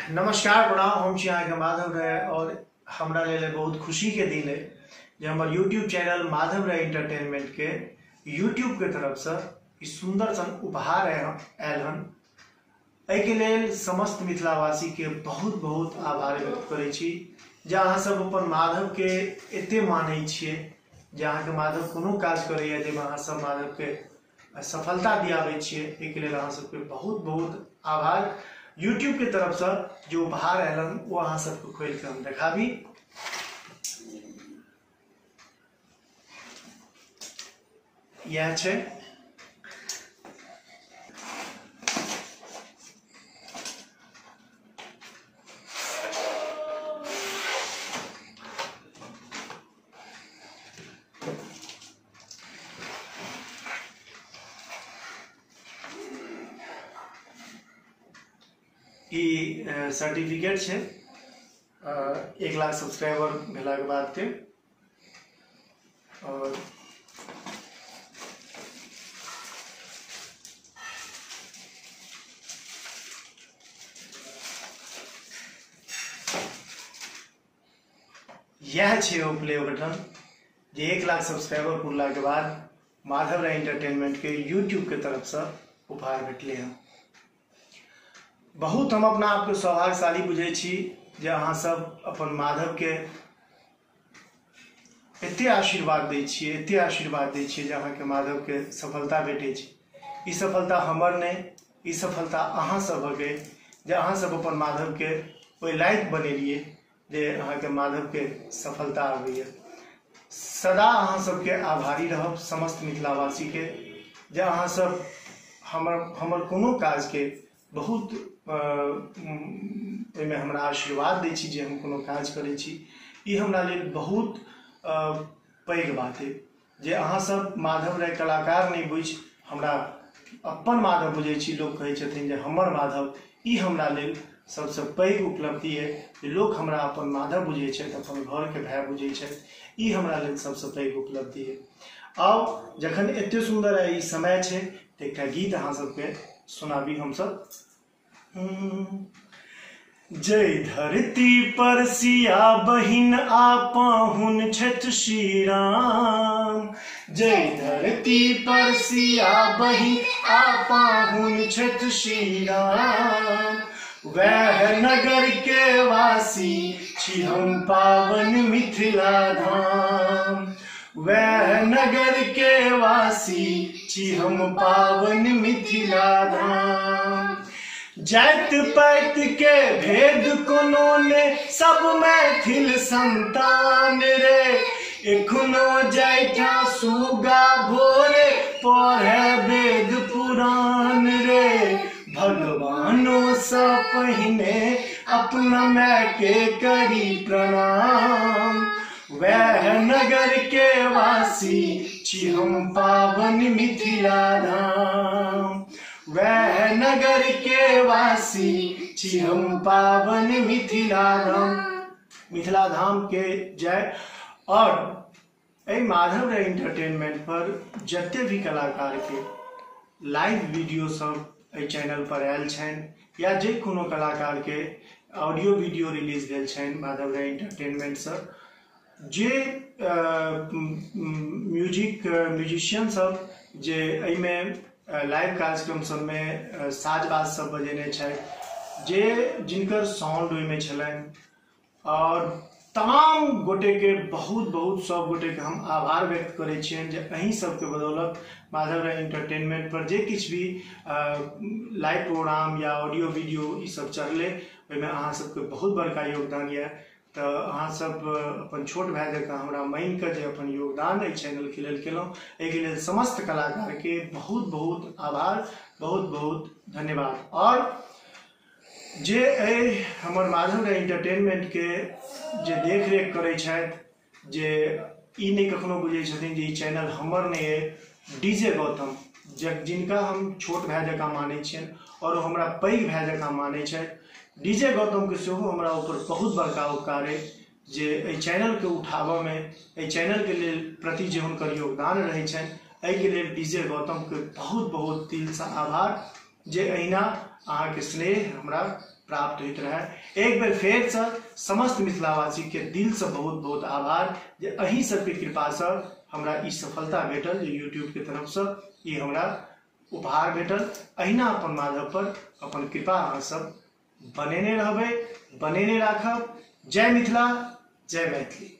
नमस्कार, प्रणाम। हम छी अहाँके माधव राय और हमरा लेल बहुत खुशी के दिन है जे हमर YouTube channel Madhav Rai entertainment के यूट्यूब के तरफ से ई सुंदर सन उपहार आयल हन। एहिके लेल समस्त मिथिलावासी के बहुत बहुत आभार व्यक्त करै छी जे अहाँ सब अपन माधव के एते मानै छियै जे अहाँके माधव कोनो काज करैया जाहिमे अहाँ सब माधव के सफलता दियाबै छियै। एहिके लेल अहाँ सबके बहुत बहुत आभार। यूट्यूब के तरफ से जो उपहार आयल वो अहाँ सबके खोलि के हम देखाबी। इएह छै। ई सर्टिफिकेट छै 1 लाख सब्सक्राइबर भेलाके बाद के। और यह छै ओ प्ले बटन जे 1 लाख सब्सक्राइबर पुरला के बाद माधव राय एंटरटेनमेंट के यूट्यूब के तरफ से उपहार भेटले हन। बहुत हम अपना आपके सौभाग्यशाली बुझै छी जे अहाँ सब अपन माधव के एते आशीर्वाद दै छियै, एते आशीर्वाद दै छियै जे अहाँके माधव के सफलता भेटै छै। ई सफलता हमर नहि, ई सफलता अहाँ सबक अइ जे अहाँ सब अपन माधव के ओहि लायक बनेलियै जे अहाँके माधव के सफलता आबैया। सदा अहाँ सबके आभारी रहब समस्त मिथिलावासी के जे अहाँ सब हमर कोनो काज के बहुत ओहिमे हमरा आशीर्वाद दै छी जे हम कोनो काज करै छी। ई हमरा लेल बहुत पैघ बात अइ जे अहाँ सब माधव राय कलाकार नहि बुझि हमरा अपन माधव बुझै छी। लोक कहै छथिन जे हमर माधव, ई हमरा लेल सबसँ पैघ उपलब्धि अइ जे लोक हमरा अपन माधव बुझै छथि, अपन घरके भाय बुझै छथि। ई हमरा लेल सबसँ पैघ उपलब्धि अइ। आब जखन एते सुन्दर ई समय छै तऽ एकटा गीत अहाँ सबके सुनाबी हमसब। जय धरती पर सिया बहिन आ पाहुन छथि श्री राम। जय धरती पर सिया बहिन आ पाहुन छथि श्री राम। वैह नगर के वासी छी हम पावन मिथिला धाम। वैह नगर के वासी छी हम पावन मिथिला धाम। जाति पाति के भेद कोनो ने सब मैथिल संतान रे। एखनो जाइठा सुगा भोरे पढ़े वेद पुराण रे। भगवानों सँ पहिने अपना my के करी प्रणाम। वैह नगर के वासी छी हम पावन मिथिला धाम। वैह नगर के वासी छी हम पावन मिथिला धाम। मिथिला धाम के जय। और एहि माधव राय एंटरटेनमेंट पर जते भी कलाकार के लाइव वीडियो सब एहि चैनल पर आयल छनि या जे कोनो कलाकार के ऑडियो वीडियो रिलीज भेल छनि माधव राय एंटरटेनमेंट से, जे म्यूजिशियन सब जे एहिमे लाइव कार्यक्रम सबमे साज बाज सब बजेने छथि, जे जिनकर साउंड ओहिमे छलनि, और तमाम गोटेके बहुत बहुत सब गोटेके हम आभार व्यक्त करै छियनि जे अहीं सबके बदौलत माधव राय एंटरटेनमेंट पर जे किछु भी लाइव प्रोग्राम या ऑडियो वीडियो ई सब चढ़लै ओहिमे अहाँ सबके बहुत बड़का योगदान यऽ। तऽ अहाँ सब अपन छोट भाय जकाँ हमरा मानि कऽ जे अपन योगदान एहि चैनलके लेल केलहुँ, एहिके लेल समस्त कलाकारके बहुत बहुत आभार, बहुत बहुत धन्यवाद। और जे एहि हमर माधव राय एंटरटेनमेंट के जे देखरेख करै छथि, जे ई नहि कखनो बुझै छथिन जे ई चैनल हमर नहि अइ, डीजे गौतम जिनका हम छोट भाय जकाँ मानै छियनि और ओ हमरा पैघ भाय जकाँ मानै छथि, डीजे गौतम के सेहो हमरा ऊपर बहुत बड़का उपकार अइ जे एहि चैनलके उठाबऽमे, एहि चैनलके लेल प्रति जे हुनकर योगदान रहै छनि, एहिके लेल डीजे गौतमके बहुत बहुत दिलसँ आभार जे अहिना अहाँके स्नेह हमरा प्राप्त होइत रहए। एक बेर फेरसँ समस्त मिथिलावासीके दिलसँ बहुत बहुत आभार जे अहीं सबके कृपासँ हमरा ई सफलता भेटल, जे यूट्यूबके तरफसँ ई हमरा उपहार भेटल। अहिना अपन माधव पर अपन कृपा अहाँ सब बनेने रहबै, बनेने राखब। जय मिथिला, जय मैथिली।